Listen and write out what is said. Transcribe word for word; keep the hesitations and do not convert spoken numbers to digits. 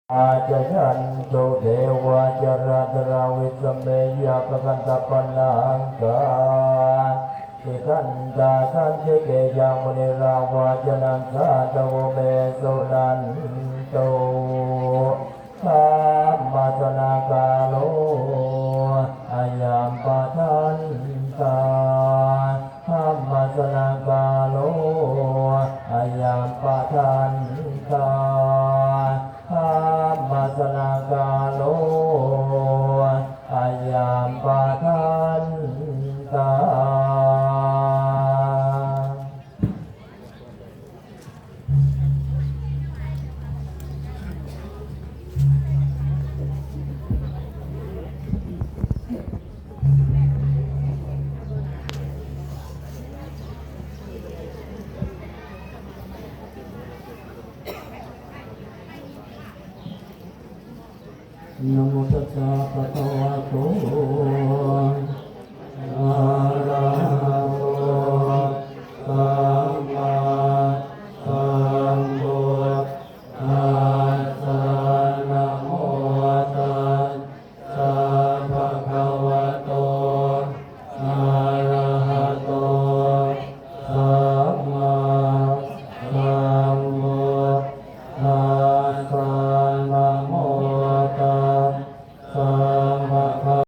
Jayanto devā jalathalavisame yakkhagandhabbanāgā, tiṭṭhantā santike yaṃ munivaravacanaṃ sādhavo me suṇantu. Dhammassavanakālo ayambhadantā. Dhammassavanakālo ayambhadantā. Dhammassavanakālo ayambhadantā. Namo tassa bhagavato